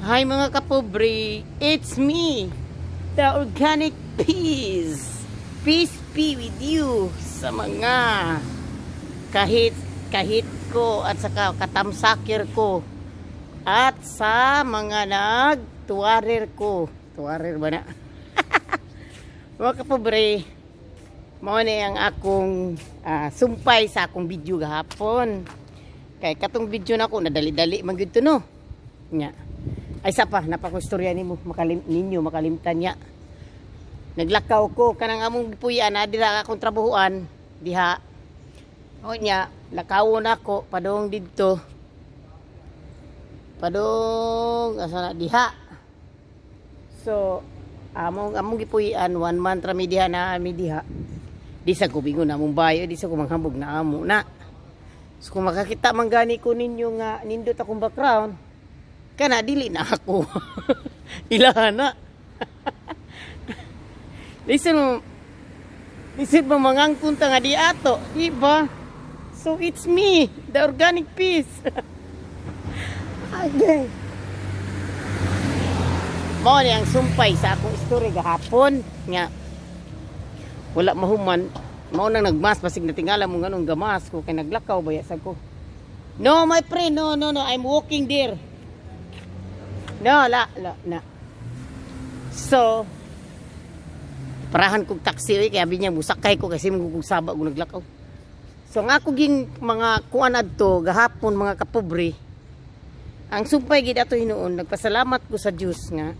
Hi, mga kapobre, it's me, the Organic Peace. Peace be with you sa mga kahit kahit ko at saka katamsakir ko at sa mga nagtuwarir ko. Tuwarir ba na? Mga kapobre, mao ni ang akong sumpay sa akong video gahapon. Kay katong video nako nadali-dali man gyud to, no. Nya. Ay, sa pa, napako istorya nimo makalim ninyo makalimtan niya. Naglakaw ko kanang among gipuy-an na dira akong trabahuan diha. O nya, lakawon ako padong didto. Padong asa na diha. So, among gipuy-an, one month ra mi diha na mi diha. Di sa ko bingon among bayo, di sa ko manghambog na amo na. So kung makakita man gani ko ninyo nga nindot akong background, kana dili na ako. Ilahan na. Listen mo, listen mo mangangkon ta nga di ato, di ba? So it's me, the Organic Peace. Okay. Mao ni ang sumpay sa akong istorya gahapon nga wala mahuman. Mao nang nagmas, basig natingala mo nganong gamas ko kay naglakaw ba sa ko. No, my friend, no, no, no, I'm walking there. No, la, la, na. So, parahan kog taxi oy, kay abi niya musakay ko kasi mo kog saba kung naglakaw. So ang ako ging mga kuan adto gahapon, mga kapobre. Ang sumpay gid ato hinuon, nagpasalamat ko sa Dios nga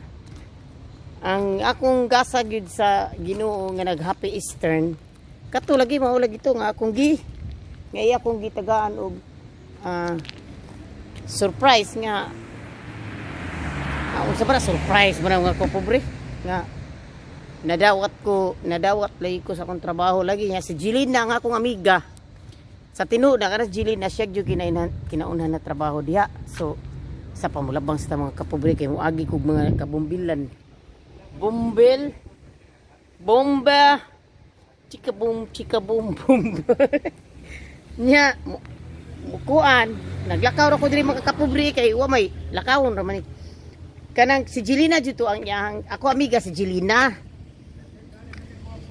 ang akong gasa gyud sa Ginoo nga nag Happy Eastern kato lagi, mao lagi to nga akong gi nga iya akong gitagaan og surprise nga unsa ba na surprise ba na, mga kapobre, nga nadawat ko, nadawat lagi ko sa akong trabaho lagi niya si Jilina nga akong amiga sa tinuod na kana si Jilina, siya gyud kinaunhan na trabaho diha. So sa pamulabang sa mga kapobre kay moagi kog mga kabumbilan, bumbil bomba, chika boom chika boom boom nya mukuan. Naglakaw ra ko diri, mga kapobre, kay wa may lakawon ra man ni. Kanang si Jilina dito ang iyang ako amiga si Jilina.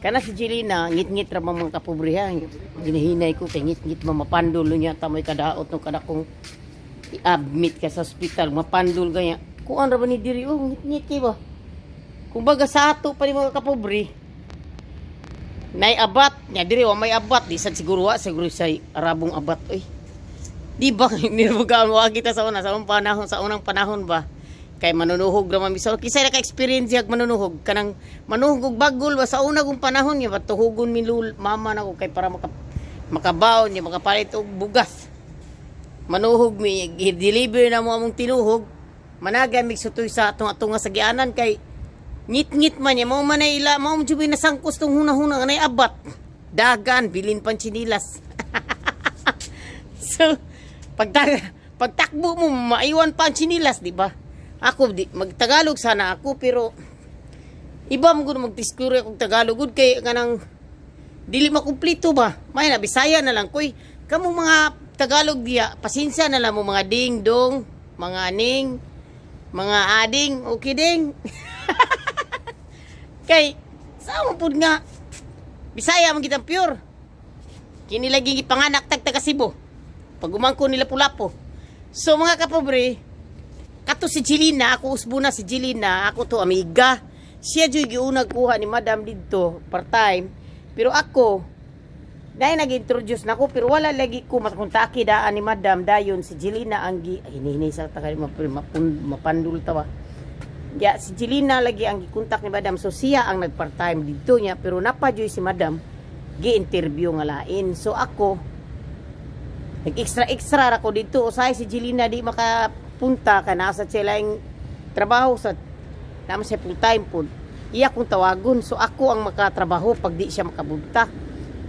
Kana si Jilina, ngit-ngit ra man, mga kapobre, ha. Ginahinay ko kay ngit-ngit ma, mapandol niya tamoy kadaot no kada kong i-admit ka sa ospital, mapandol ganya. Kuan ra ba ni diri, oh, ngit-ngit kay ba. Kumbaga sa ato pa ni, mga kapobre, nay abat nya diri wa may abat, di sad siguro, wa siguro sa Arabong abat oy. Di ba nirugaan wa kita sa unang panahon ba? Kay manunuhog ra man bisan kisay naka-experience yag manunuhog, kanang manuhog og bagol ba sa una kong panahon niya ba, tuhugon mi lul, mama nako kay para makabaon niya, makapalit og bugas. Manuhog mi, i-deliver na mo among tinuhog, managa mig sutoy sa atong atunga sa gianan kay ngit-ngit man niya, mao man ay ila, mao man jud nasangkos tong huna-huna nga nay abat. Dagan bilin pan tsinilas. So pagtakbo mo, maiwan pa ang tsinilas, di ba? Ako di magtagalog sana ako, pero iba mo gud magdiskuryo kog Tagalog gud kay kanang dili makumpleto ba. May na Bisaya na lang koy. Kamo mga Tagalog diya, pasensya na lang mo, mga ding dong, mga ning, mga ading, okay ding. Kay sa mo pud nga Bisaya man kitang pure. Kini lagi gipanganak tag taga Cebu. Pag umangko nila Lapu-Lapu. So mga kapobre, kato si Jilina, ako usbo na si Jilina, ako to amiga. Siya jud giunag kuha ni Madam didto part-time. Pero ako, dahil nag-introduce na ako, pero wala lagi ko makontaki daan ni Madam dayon si Jilina ang gi ay hinihini sa takay mapandul ta ba. Ya, si Jilina lagi ang gikontak ni Madam. So siya ang nag part-time didto niya, pero napadyoy si Madam gi-interview nga lain. So ako nag-extra extra ra ko dito. Usahay si Jilina di makapunta ka nasa sila yung trabaho sa naman siya full time po. Iya kong tawagon. So ako ang makatrabaho pag di siya makabunta.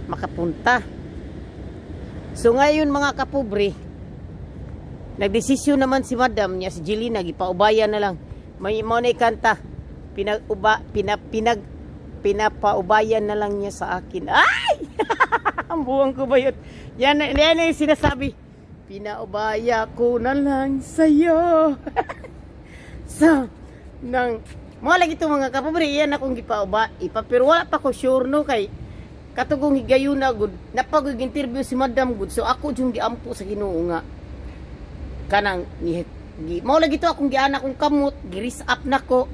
Makapunta. So ngayon, mga kapobre, nagdesisyon naman si Madam niya, si Jilina gipaubayan na lang. May mo na kanta. Pinag uba pina, pinag pinapaubayan na lang niya sa akin. Ay! Ang buwang ko ba yun? Yan, yan ang sinasabi. Pinaubaya ko na lang sa'yo. So, So, nang mo lagi to, mga kapobre, iyan akong gipauba ipa, pero wala pa ko sure, no, kay katugong higayuna gud napagog interview si Madam gud. So ako jung giampo sa Ginoo nga kanang ni gi, mao lagi to akong giana kong kamot, gi-raise up nako.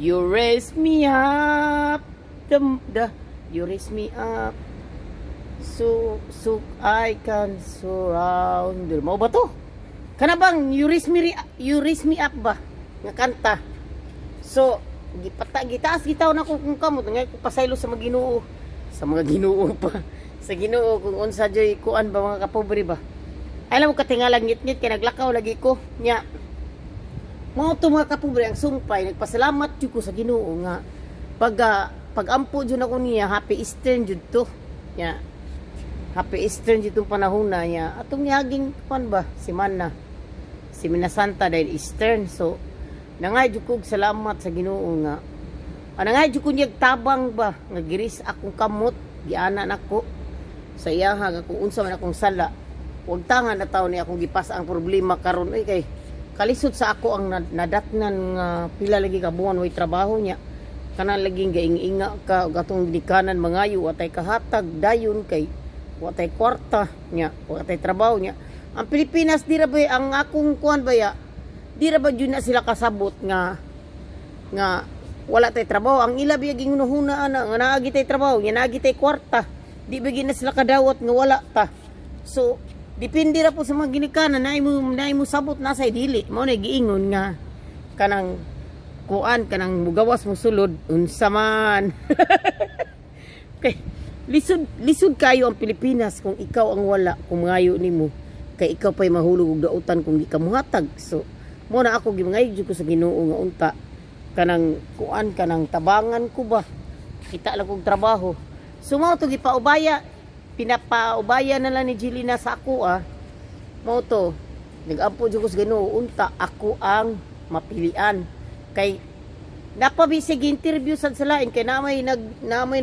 You raise me up the you raise me up so I can surround. Mao ba to? Kana bang "You Raise Me Up" ba nga kanta? So gipata gitaas gitaw na ko kung kamot ngay ko pasaylo sa mga Ginoo, sa mga Ginoo pa, sa Ginoo, kung unsa joy kuan ba, mga kapobre ba. Alam mo katingalang ngit-ngit kay naglakaw lagi ko nya. Mao to, mga kapobre, ang sumpay. Nagpasalamat jud ko sa Ginoo nga pag pagampo jud ako niya. Happy Eastern jud to nya, happy Eastern jud tong panahon na niya atong niaging kuan ba, semana, Semana Santa dahil Eastern. So nangay jud kog salamat sa Ginoo nga nangay jud ko niyag tabang ba nga gi-raise akong kamot, giana nako sa iyaha nga kung unsa man akong sala, wag tangan na taon ni akong gipas ang problema karon. Oy, kay kalisod sa ako ang nadatnan nga pila lagi ka buwan way trabaho niya, kana laging gaing-inga ka ug atong ginikanan mangayo, watay kahatag dayon kay watay kwarta nya, watay trabaho nya. Ang Pilipinas, di ra ba ang akong kuan ba ya, di ra ba jud na sila kasabot nga nga wala tay trabaho? Ang ila biya gingunahuna ana nga naagi tay trabaho nya, naagi tay kwarta. Di ba na sila kadawat nga wala ta? So depende ra po sa mga ginikanan na imo sabot na say dili. Mao na giingon nga kanang kuan, kanang mugawas mo sulod unsa man. Kay lisod, lisod kayo ang Pilipinas kung ikaw ang wala, kung mangayo nimo, kay ikaw pa'y mahulog og dautan kung di ka muhatag. So mo na ako gimangayo jud ko sa Ginoo nga unta kanang kuan, kanang tabangan ko ba, kita lang kog trabaho. So mao to gipaubaya, pinapaubaya na lang ni Jilina sa ako. Ah, mao to, nagampo jud ko sa Ginoo unta ako ang mapilian, kay napabisig interview sad sa lain, kay na may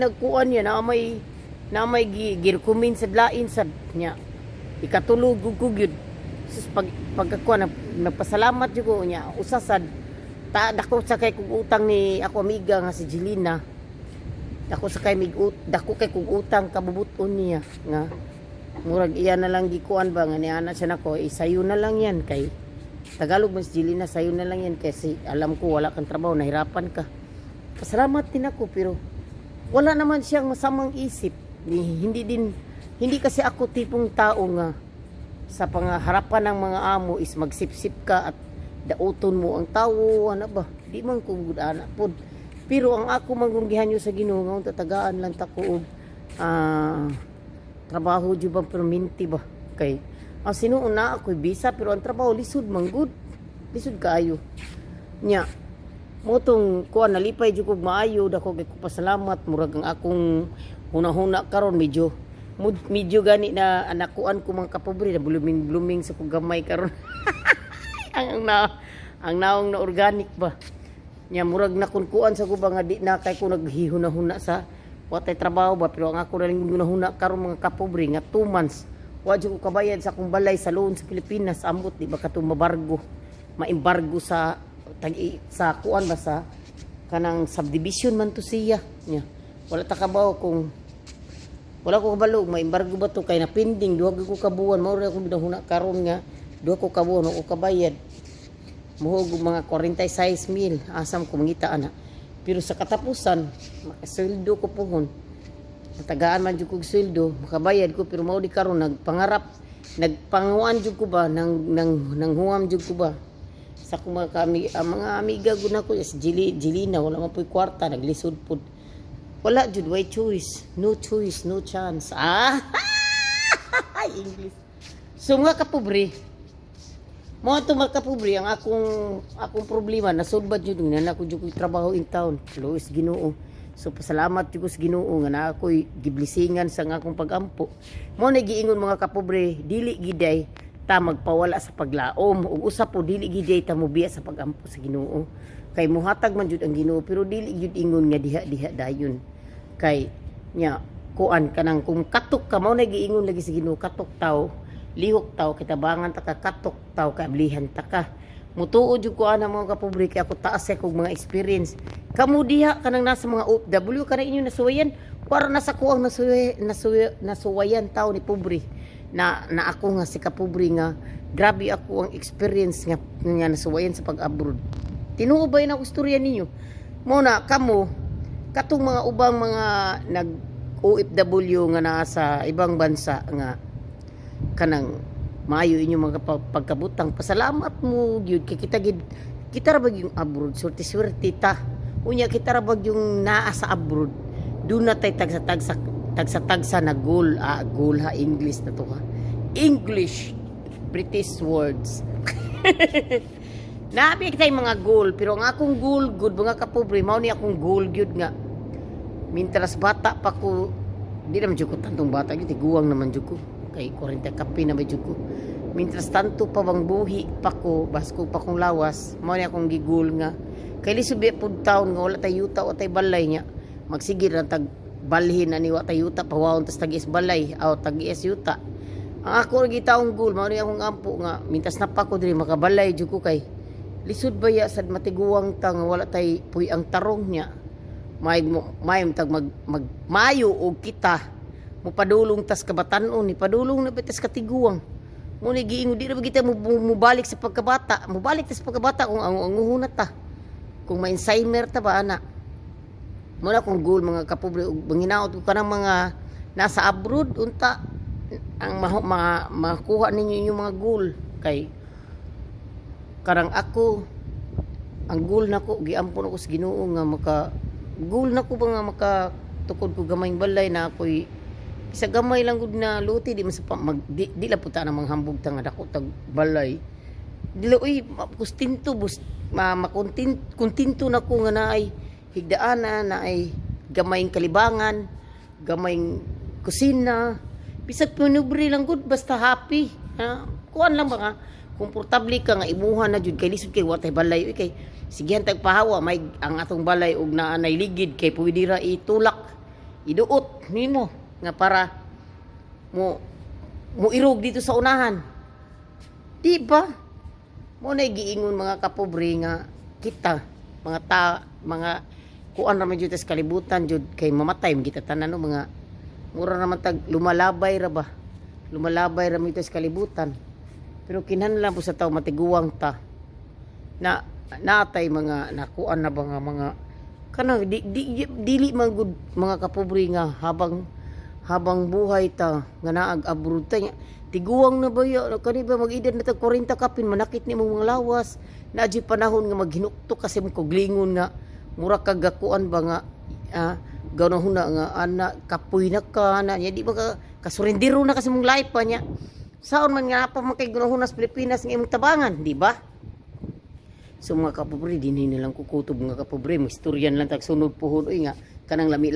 nagkuan niya, na may gi-recommend sa lain sad niya. Ikatulog ko gyud. Sus, pag pagkakuan, nagpasalamat jud ko niya. Usa sad ta, dako sa kay kog utang ni ako amiga nga si Jelina. Dako sa kay mig dako kay kog utang kabubuton niya nga murag iya na lang gikuan ba nga niana siya nako, isayo na lang yan, kay Tagalog man si Jelina. "Sayo na lang yan kasi alam ko wala kang trabaho, nahirapan ka." Pasalamat din ako, pero wala naman siyang masamang isip. Hindi din, hindi kasi ako tipong tao nga sa pangaharapan ng mga amo is magsipsip ka at dauton mo ang tao, ano ba? Di man ko gud ana pod. Pero ang ako manggunggihan sa Ginoo nga tatagaan lang ta ko og trabaho jud bang perminti ba, kay ang sinuon na ako'y visa, pero ang trabaho lisod man gud, lisod kaayo nya. Mo tong kuan, nalipay jud kog maayo, dako kay ko pasalamat. Murag ang akong hunahuna karon medyo medyo gani na anakuan ko, mga kapobre, na blooming blooming sa kog gamay karon ang naong na organic ba nya. Murag nakunkuan sa ko ba nga di na kay ko naghihuna-huna sa watay trabaho ba. Pero ang ako na lang hunahuna karon, mga kapobre, nga 2 months wa jud ko kabayad sa akong balay sa loan sa Pilipinas. Ambot di ba katong mabargo, maembargo sa tag sa kuan ba, sa kanang subdivision man to siya nya. Wala ta kabaw kung wala ko kabalo maembargo ba to, kay na pending duha ko ka buwan. Mao ra akong ginahuna karon nga duha ko ka buwan ko kabayad, muhog og mga 46 mil. Asam ko mangita ana? Pero sa katapusan makasweldo ko puhon, natagaan man jud kog sweldo, makabayad ko. Pero mao di karon nagpangarap, nagpanguan jud ko ba, nang huam jud ko ba sa akong mga kami, ang mga amiga gud nako si Jili, Jilina, wala man po'y kwarta, naglisod pod. Wala jud, way choice, no choice, no chance. Ah, English. So mga kapobre, mo ato, mga kapobre, ang akong problema nasulbad jud nga na ako jud ko'y trabaho in town. Luis Ginoo. So pasalamat jud ko sa Ginoo nga naa ako'y giblisingan sa nga akong pagampo. Mo na giingon, mga kapobre, dili giday ta magpawala sa paglaom ug usa po dili giday ta mobiya sa pagampo sa Ginoo. Kay muhatag man jud ang Ginoo, pero dili jud ingon nga diha-diha dayon. Kay nya kuan kanang kung katok ka, mao na giingon lagi sa Ginoo, katok taw, lihok taw, kitabangan ta ka, katok taw, kaablihan ta ka. Mutuo jud ko ana, mga kapobre, kay ako taas sa kog mga experience. Kamo diha kanang nasa mga OFW, kanang inyo nasuwayan para nasa kuang nasuway, nasuway, nasuwayan tao ni pobre na na ako nga si kapobre nga grabe ako ang experience nga nga nasuwayan sa pag-abroad. Tinuo ba yun ako istorya ninyo? Mo na kamo katong mga ubang mga nag OFW nga naa sa ibang bansa nga kanang maayo inyong mga pagkabutang, pasalamat mo gyud kay kita gid, kita ra bag yung abroad, swerte swerte ta. Unya kita ra bag yung naa sa abroad, duna tay tagsa tagsa tagsa tagsa na goal. Ah, goal ha, English na to ha, English, British words. Nabi kita yung mga goal, pero ang akong goal good, mga kapobre, mao ni akong goal gyud nga mintras bata pa ko, di naman jud ko tantong bata gyud, tiguang naman jud ko kay 40 kape na ba jud ko. Mintras tanto pa bang buhi pa ko, basko pa kong lawas, mao ni akong gi-goal nga kay lisod biya pud taon nga wala tay yuta o tay balay niya, magsige ra tag balhin ani, wa tay yuta, pawawon tas tag-is balay aw tag-is yuta. Ang ako ra gitaong goal, mao ni akong ampo nga mintas na pa ko diri, makabalay jud ko kay lisod baya sad matiguang ta nga wala tay puy ang tarong niya. May may tag mag, mag mayo og kita mupadulong tas kabatan-on ni padulong na ba tas katiguang mo ni giingon, di ra ba kita mubalik sa pagkabata, mubalik tas pagkabata kung ang anguhon na ta, kung ma-Alzheimer ta ba ana. Mo na kung goal, mga kapobre, ug manginaot ko kanang mga nasa abroad, unta ang makuha ninyo inyong mga goal kay karang ako, ang goal nako, giampo nako sa Ginoo nga maka goal nako ba nga maka tukod ko gamayng balay na ako'y isa gamay lang gud na luti, di man sa mag, di lang puta na manghambog ta nga dako tag balay. Dili uy, kustinto bus ma, makontin kontinto na ko nga naay higdaana, naay gamayng kalibangan, gamayng kusina, bisag pobre lang gud, basta happy ha, kuan lang ba nga komportable ka nga imuha na jud kay lisod kay wa tay balay uy, kay sigihan tag pahawa may ang atong balay og naa nay ligid kay pwede ra itulak, iduot nimo nga para mo mo irog dito sa unahan, di ba? Mo na giingon, mga kapobre, nga kita mga ta mga kuan ra man jud sa kalibutan jud kay mamatay man kita tanan, no? Mga mura naman tag lumalabay ra ba, lumalabay ra man sa kalibutan, pero kinahanglan po sa tao matiguang ta na natay mga nakuan na ba nga mga kanang di, di, dili man gud, mga kapobre, nga habang habang buhay ta nga naag abroad ta nya tiguang na ba ya kani ba, mag-edad na tag 40 kapin, manakit ni mong mga lawas na di panahon nga maghinuktok kasi mong kuglingon nga mura kag gakuan ba nga ganahon na nga ana kapoy na ka na nya, di ba ka kasurendero na kasi mong life pa niya, saon man nga pa man kay gunahon sa Pilipinas nga imong tabangan, di ba? So mga kapobre, dinhi na lang kukutob, mga kapobre, maistoryan lang tag sunod puhon uy nga kanang lami.